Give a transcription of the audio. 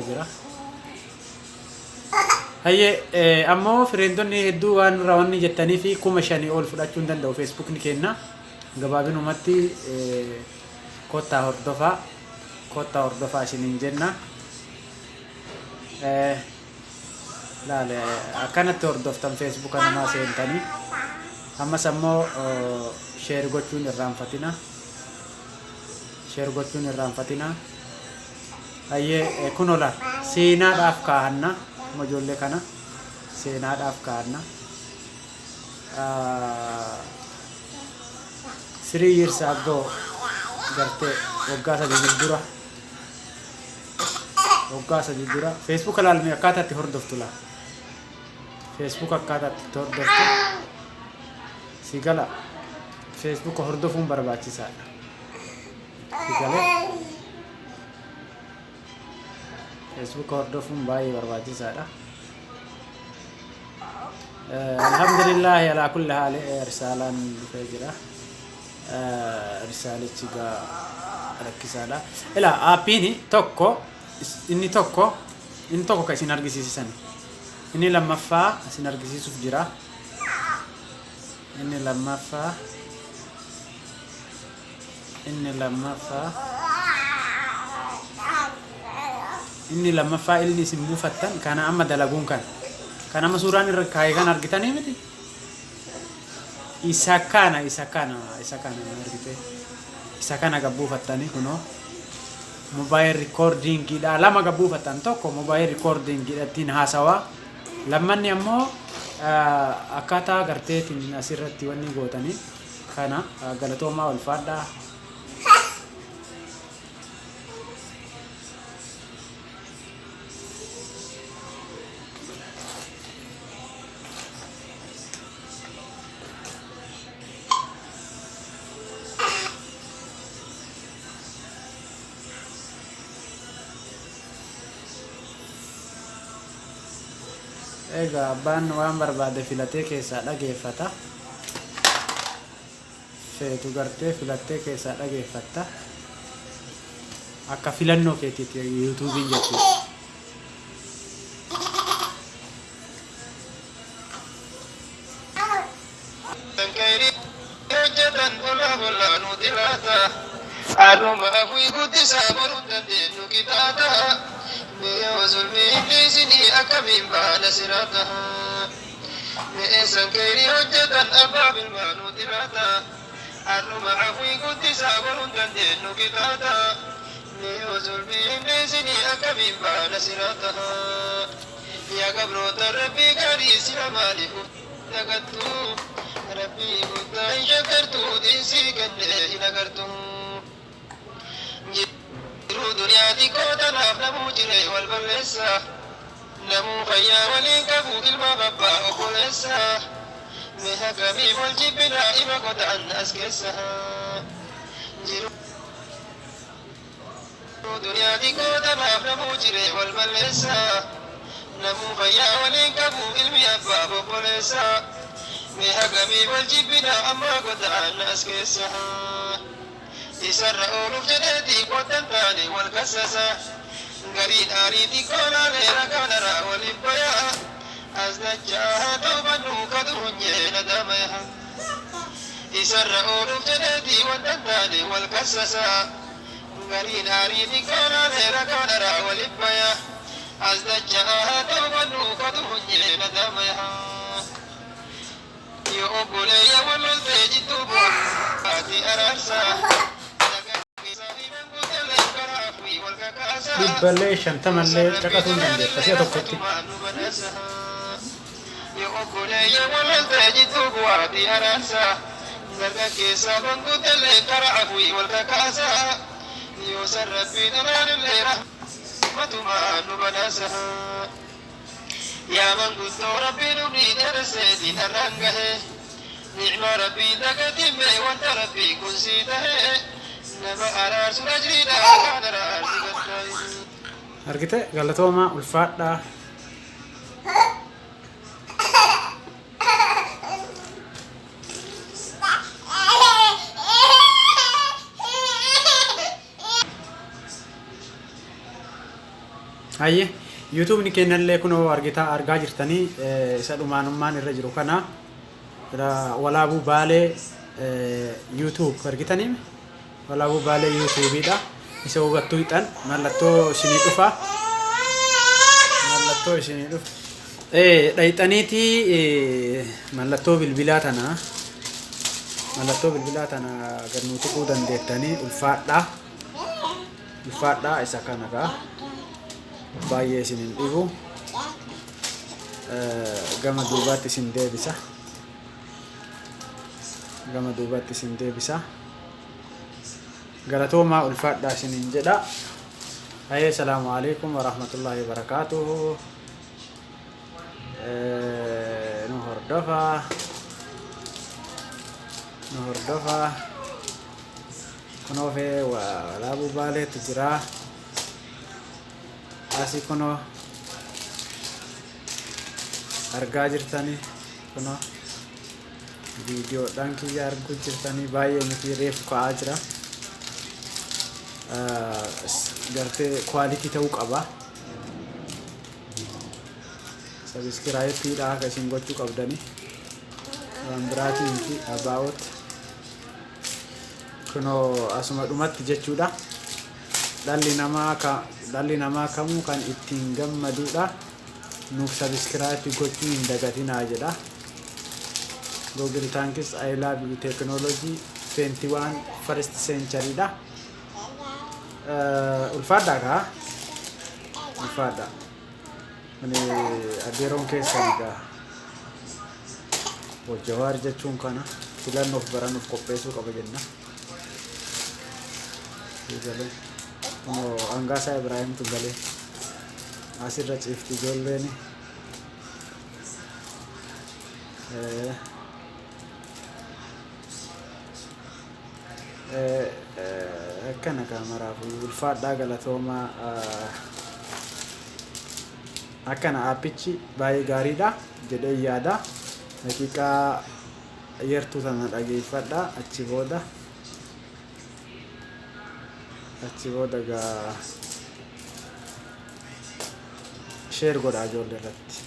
jira. Hayyee ammoo fireendonni hedduu waan raawwanni jettanii fi 5000 ol fudhachuu hin danda'u feesbuukni kenna. Gabaabinumatti kottaa hordofaa kottaa hordofaa isiniin jenna. Laale akkanatti hordoftan feesbuuka namaa seentanii ammas ammoo share gochuun irraanfatina. Share gochuun irraanfatina. Hayyee kun ola seenaadhaaf kaahanna ijoollee kana seenaadhaaf kaahanna. 3 years ago gartee waggaa 3 dura waggaa 3 dura Facebook ilaalme akkaataa itti hordoftu laa Facebook akkaataa itti hordoftu si gala Facebook hordofuun barbaachisaadha si galee Facebook hordofuun baay'ee barbaachisaadha. Alhamdulillahi alaa kulli haali risaalaan dhufee jira. Risaalichi gaa rakkisaadha. Ilaa aappiin tokko inni tokko kan isin argisiisan. Inni lammaffaa isin argisiisuuf jira. Inni lammaffaa inni lammaffaa ilni isin buufattan kana amma dalaguun kan amma suuraan irra kaa'e kan argitanii miti. Isa kana argite isa kana gabbuufattanii kunoo mobile recordingiidha lama gabbuufattan tokko mobile recordingiidha ittiin haasawaa lammanni ammoo akkaataa garteetiin asirratti wanni gootanii kana galatoomaa ulfaadhaa. Egaa abbaan waan barbaade filatee keessaa dhageeffata. Feetu gartee filattee keessaa dhageeffatta. Akka filannoo keetiitti yuutuubiin jechuudha. Haruma afii guddisaa boruu dandeenyu qixaata. Mi'a zulmii dhiisinii akkamiin baana siraata. Mi'eessan keerii hojjetan abbaa bilmaanuu xiraata. Haruma afii guddisaa boruu dandeenyu qixaata. Mi'a zulmii dhiisinii akkamiin baana siraata. Yaa gabroota rabbii gaarii sira maaliif dagattu? Rabbii guddaa hin shakkartu diinsii kennee hin agartu. Jiruu duniyaa xiqqoo tanaaf namuu jiree wal balleessa. Namuu fayyaa waliin qabu ilma babbaa obboleessa. Mi'a kamii wal jibbinaa ima qotaan as keessa. Jiruu duniyaa xiqqoo tanaaf namuu jiree wal balleessa. Namuu fayyaa waliin qabu ilmi abbaa obboleessa. Mi'a kamii wal jibbinaa amma qotaan as keessa. Isarra ooluuf jedheeti qottan taane wal kassasa. Gariin aarii xiqqoo laalee ragaa daraa waliin bayaa. As dachaa ta'u bannu kadu hunyee nadamaya. Isarra ooluuf jedheeti qottan taane wal kassasa. Gariin aarii xiqqoo laalee ragaa daraa waliin bayaa. As dachaa ta'u bannu kadu hunyee nadamaya. Yoo obboleeyya wal loltee jittuu bu'aati araarsa. Dhibballee shantamallee caqasuu hin dandeetta si'a tokkotti. Yoo obboleeyya wal loltee jittuu bu'aati araarsa. Dargaggeessa banguutallee karaa afurii wal kakaasa. Yoo sarrabbii duraanillee rahmatumaan nu badhaasa. Yaa manguddoo rabbiin umrii dheeresseetiin har'aan gahe. Nicma rabbii dagatimee wanta rabbii kun sii tahe. Nama araarsu ajriidha kan araarsi gattaa'e. Argite galatoomaa ulfaadhaa. Hayyee, yuutuubni keenyallee kunoo argitaa argaa jirtanii, isa dhumaanummaan irra jiru kana Walaabuu Baalee YouTube argitanii, Walaabuu Baalee yuutuubiidha. Isa hubattuu hixan mallattoo isinii dhufa. Mallattoo isinii dhufa. Dhayxaniitii mallattoo bilbilaa tana, mallattoo bilbilaa tana gad nuu tuquu dandeettanii. Ulfaadhaa, ulfaadhaa. Isa kana gaa baay'ee isin hin dhibu, gama duubaatti isin deebisa, gama duubaatti isin deebisa. Galatoomaa, ulfaadhaa isiniin jedha. Hayyee, salaamu alaikum warahmatullaahi wabarakaatuhu. Nu hordofaa, nu hordofaa. Kunoo fee Walaabuu Baaleetu jira asii, kunoo argaa jirtanii, kunoo viidiyoodhaan kiyya arguu jirtanii. Baay'ee miti, reefu ka'aa jira. Gartee quality ta'uu qaba. Subscribe-iidha akka isin gochuu qabdani, waan biraatii miti. About kunoo asuma dhumatti jechuudha. Dhalli namaa ka dhalli namaa kamuu kan ittiin gammaduudha. Nuuf subscribe gochuu hin dagatinaa jedha. Google thanks, I love you technology, 21 first century dha. Ulfaadhaa kaa, ulfaadhaa. Ani adeeroon keessan egaa Jawaar jechuun kana filannoof baranuuf qopheessuu qaba jenna. Galee kunoo Hangaasaa Ibraahimtu galee asirra ciifti ijoolleen. Akkana kaamaraaf ulfaadhaa, galatoomaa. Akkana aappichi baay'ee gaariidha jedhee yaada. Daqiiqaa yertuu tana dhageeffadha, achi booda gaa share godhaa ijoollee irratti.